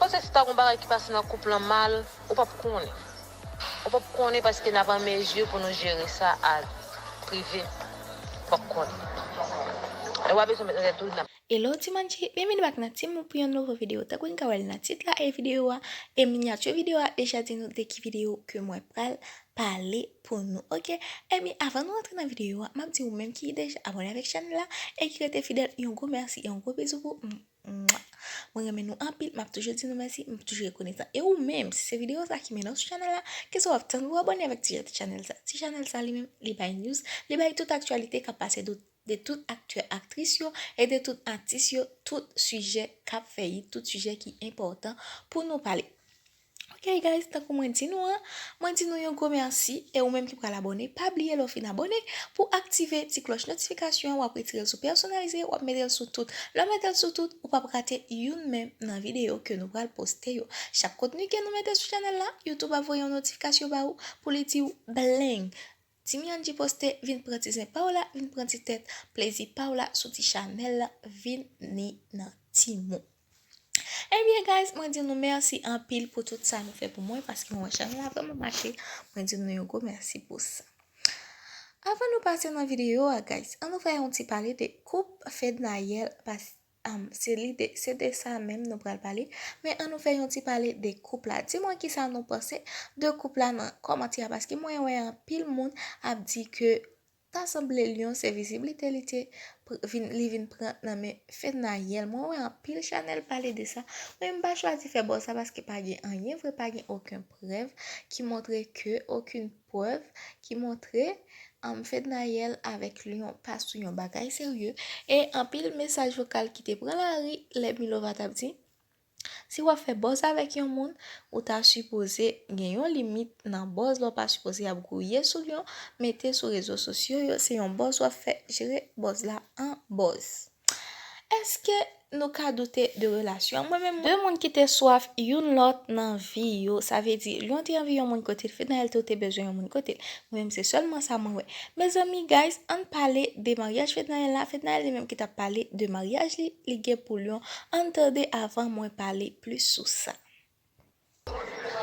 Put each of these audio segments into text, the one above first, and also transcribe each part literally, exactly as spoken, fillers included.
Paske si ta gon bagay ki pase nan koup lan mal, ou p ap konnen. Ou p ap konnen paske n ap an mezi pou nou jere sa a prive. Ou p ap konnen. E w a bezwen met nan tèt ou nan. Hello ti manchi, byenvini back nan Team Mou pou yon nouvo videyo. Tankou n ka wè l nan tit la e videyo a, e minyati videyo a deja di nou de ki videyo ke mwen pral pale pou nou, oke? Ebyen, avan nou antre nan videyo a, m ap di ou menm ki deja abòne avèk chanèl la e ki rete fidèl, yon gwo mèsi, yon gwo bizou pou ou. Mwen renmen nou anpil, m ap toujou di nou mèsi, m ap toujou rekonesan. E ou menm, si se videyo sa ki mennen w sou chanèl la, keswa w ap tann pou w abòne avèk ti chanèl sa. Ti chanèl sa li menm, li bay news, li bay tout aktyalite k ap pase de, de tout aktè, aktris yo e de tout atis yo, tout sijè k ap fè hit, tout sijè ki enpòtan pou nou pale. Ok guys, tankou mwen di nou an, mwen di nou yon gwo mèsi e ou menm ki pral abòne, pa bliye lè w fin abòne pou aktive ti klòch notifikasyon an, w ap retire l sou pèsonalize, w ap mete l sou tout. Lè w mete l sou tout, ou p ap rate youn menm nan videyo ke nou pral poste yo. Chak kontni ke nou mete sou chanèl la, YouTube ap voye yon notifikasyon ba ou pou li di w bling. Team Yandji poste, vin pran ti zen pa w la, vin pran ti tèt plezi pa w la sou ti chanèl la, vini nan Team Mou. Ebyen guys, mwen di nou mèsi anpil pou tout sa nou fè pou mwen, paske mwen wè chanèl la vrèman mache. Mwen di nou yon gwo mèsi pou sa. Avan nou pase nan videyo a guys, ann nou fè yon ti pale de koup Fednaelle, pas, um, se li de, se de sa menm nou pral pale, men ann nou fè yon ti pale de koup la. Di mwen kisa nou panse de koup la nan kòmantè a, paske mwen wè anpil moun ap di ke ta sanble Lion se viziblite li te pr-, vin, li vin pran nan men Fednaelle. Mwen wè anpil chanèl pale de sa. Mwen m pa chwazi fè buzz sa paske pa gen anyen vre, pa gen okenn prèv ki montre ke, okenn prèv ki montre, um, Fednaelle avèk Lion pa sou yon bagay serye. E anpil mesaj vokal ki te pran lari lè Milova t ap di, si w ap fè buzz avèk yon moun, ou ta sipoze gen yon limit nan buzz la, w pa sipoze ap gouye sou Lion, mete sou rezo sosyo yo, se yon buzz w ap fè, jere buzz la an buzz. Èske nou ka doute de relasyon an? Mwen menm, de moun ki te swaf youn lòt nan vi yo, sa vle di, Lion te anvi yon moun kote l, Fednaelle tou te bezwen yon moun kote l. Mwen menm, se sèlman sa mwen wè. Mezanmi, guys, ann pale de maryaj Fednaelle la. Fednaelle li menm ki t ap pale de maryaj li, li gen pou Lion. Ann tande avan mwen pale plis sou sa.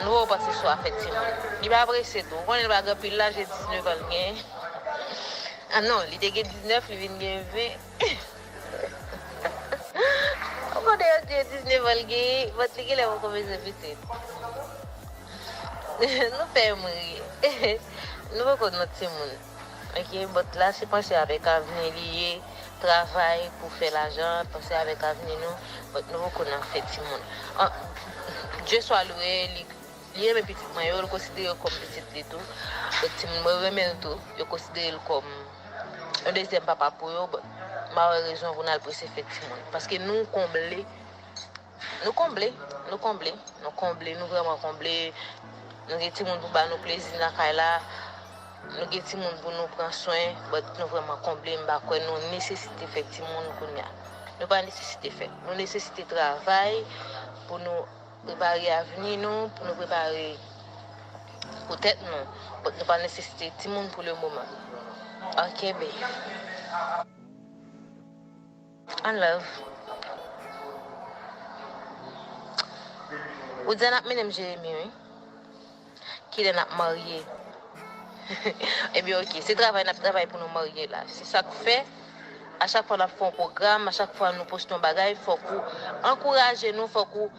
Nou wè w pase sou afè timoun. Li pa prese tou. Ou konnen l pa gen anpil laj, e diznèf an l gen. Ah non, li te gen diznèf, li vin gen ven. Ou konnen yo di e diznèf an l gen, but li genlè poko bezwen pitit. Nou fè m ri. Nou poko nan timoun. Ok, but la se panse avèk avni li ye, travay pou fè lajan, panse avèk avni nou, but nou poko nan fè timoun. An, Dye swa lwe, li, li renmen pitit mwen yo, li konsidere yo kòm pitit li tou. But timoun mwen renmen l tou, yo konsidere l kòm yon dezyèm papa pou yo, but m pa wè rezon pou n al prese fè timoun. Paske nou konble, nou konble, nou konble, nou konble, nou vrèman konble. Nou gen timoun pou ba nou plezi nan kay la. Nou gen timoun pou nou pran swen, but nou vrèman konble, m pa kwè nou nesesite fè timoun kounye a. Nou pa nesesite fè. Nou nesesite travay pou nou prepare avni nou, pou nou prepare pou tèt nou. But nou pa nesesite timoun pou le moman. Ok, babe. An love. Ou di n ap mennen m Jeremi, wi. Kilè n ap marye? Ebyen, ok. Se travay n ap travay pou nou marye la. Se sa k fè, a chak fwa n ap fè yon pwogram, a chak fwa nou poste yon bagay, fòk ou ankouraje nou, fòk ou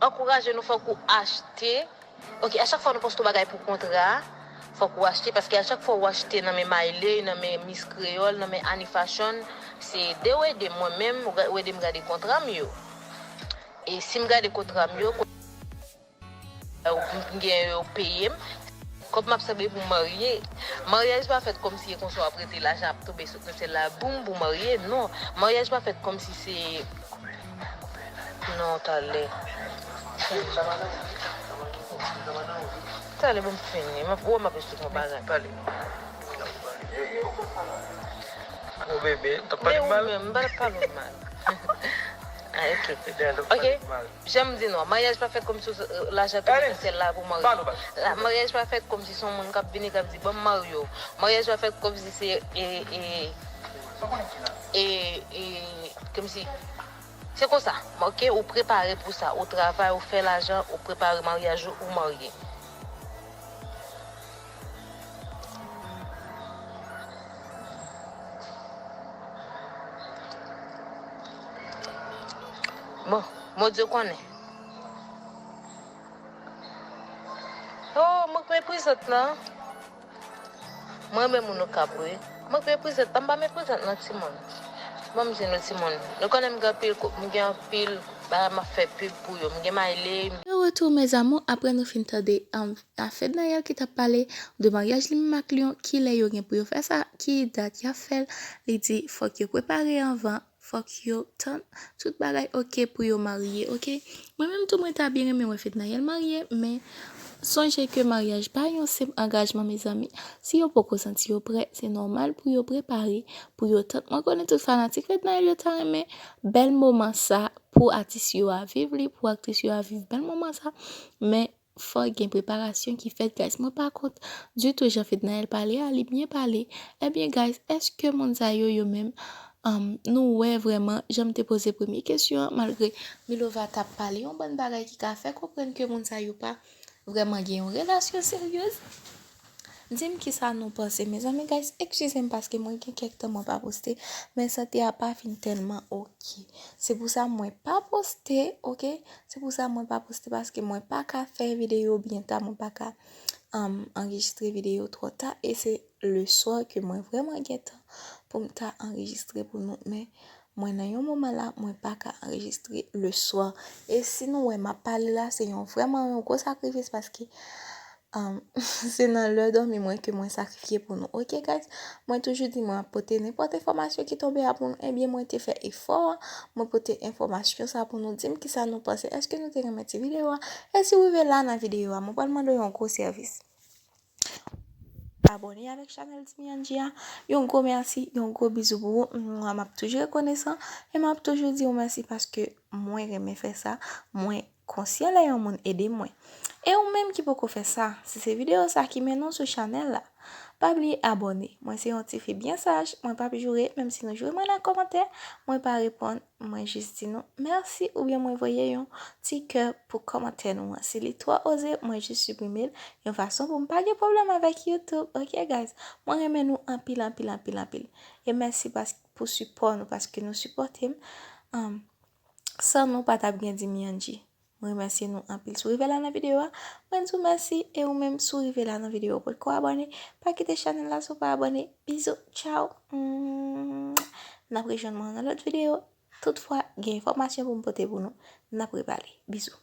ankouraje nou, fòk ou achte. Ok, a chak fwa nou poste yon bagay pou kontra a, fòk ou achte, paske a chak fwa ou achte nan men Mayley, nan men Miss Kreyòl, nan men Annie Fashion, se de ou ede m, mwen menm, ou ga-, ou ede m gade kontra m yo. E si m gade kontra m yo, ko-, ou gen yo peye m, kòb m ap sanble pou marye. Maryaj pa fèt kòmsi e konsa w ap rete lajan ap tonbe sot nan syèl la, boum, pou marye, non. Maryaj pa fèt kòmsi se Non, talè. Talè, bon, m fini. M ap, wè, m ap esplike yon bagay. Talè. Gwo bebe, t ap pale m mal? Men ou menm, m pa t ap pale w mal. Ah, ok. Ok. Jan m di nou, maryaj pa fèt kòmsi, euh, lajan tonbe nan syèl la pou marye. La, maryaj pa fèt kòmsi se yon moun k ap vini, k ap di, "Ban m marye w." Maryaj pa fèt kòmsi se, e, e, e, e, kòmsi Se konsa, ok, ou prepare pou sa, ou travay, ou fè lajan, ou prepare maryaj ou, ou marye. Bon, Bondye konnen. Oh, mwen k meprizant lan. Mwen renmen moun okap wi. Mwen k meprizant, pa m pa meprizant non timoun. Ban m di nou timoun. Nou konnen m gen anpil, m gen anpil bagay m ap fè pib pou yo. M gen Mayle. De retour mes amours, apre nou fin tande, um, a Fednaelle ki t ap pale de maryaj li menm ak Lion, kilè yo gen pou yo fè sa, ki dat y ap fè l, li di fòk yo prepare anvan, fòk yo tann tout bagay ok pou yo marye, ok? Mwen menm tou mwen ta byen renmen wè Fednaelle marye, men sonje ke maryaj pa yon senp angajman mezanmi. Si yo poko santi yo prè, se nòmal pou yo prepare, pou yo tann. Mwen konnen tout fanatik Fednaelle yo ta renmen bèl moman sa pou atis yo a viv li, pou aktris yo a viv bèl moman sa, men fò gen preparasyon ki fèt guys. Mwen pa kont ditou jan Fednaelle pale a, li byen pale. Ebyen guys, èske moun sa yo yo menm, um, nou wè vrèman, jan m te poze premye kesyon an, malgre Milova t ap pale yon bann bagay ki ka fè konprann ke moun sa yo pa vrèman gen yon relasyon seryez. Di m kisa nou panse mezanmi guys, eskize m paske mwen gen kèk tan mwen pa poste, men sante a pa fin tèlman ok. Se pou sa mwen pa poste, ok? Se pou sa mwen pa poste paske mwen pa ka fè videyo byen ta, mwen pa ka, um, anrejistre videyo twò ta e se le swa ke mwen vrèman gen tan pou m ta anrejistre pou nou, men mwen nan yon moman la, mwen pa ka anrejistre le swa. E si nou wè m ap pale la, se yon vrèman yon gwo sakrifis paske, um, se nan lè dòmi mwen ke mwen sakrifye pou nou. Ok guys, mwen toujou di mwen ap pote nenpòt enfòmasyon ki tonbe a pou nou. Ebyen mwen te fè efò, mwen pote enfòmasyon sa pou nou. Di m kisa nou panse. Èske nou te renmen ti videyo a? E si w rive la nan videyo a, mwen pral mande w yon gwo sèvis. Abòne avèk chanèl Dimianji a. Yon gwo mèsi, yon gwo bizou pou ou. Mwa, m ap toujou rekonesan e m ap toujou di w mèsi paske mwen renmen fè sa. Mwen konsyan lè yon moun ede mwen. E ou menm ki poko fè sa, si se videyo sa ki mennen w sou chanèl la, pa bliye abòne. Mwen se yon tifi byen saj, mwen p ap joure, menm si nou joure mwen nan kòmantè, mwen pa reponn, mwen jis di nou mèsi oubyen mwen voye yon ti kè pou kòmantè nou an. Si li twò oze, mwen jis siprime l yon fason pou m pa gen pwoblèm avèk YouTube. Ok guys, mwen renmen nou anpil, anpil, anpil, anpil. E mèsi pas-, pou sipò nou, paske nou sipòte m. Um, san nou pa t ap gen Dimianji. Mwen remèsye nou anpil. Si w rive la nan videyo a, mwen di w mèsi. E ou menm, si w rive la nan videyo a, ou potko abòne, pa kite chanèl la si w pa abòne. Bizou, tchaw. Mwah. N ap rejwenn mwen nan lòt videyo. Toutfwa, gen enfòmasyon pou m pote pou nou. N ap repale. Bizou.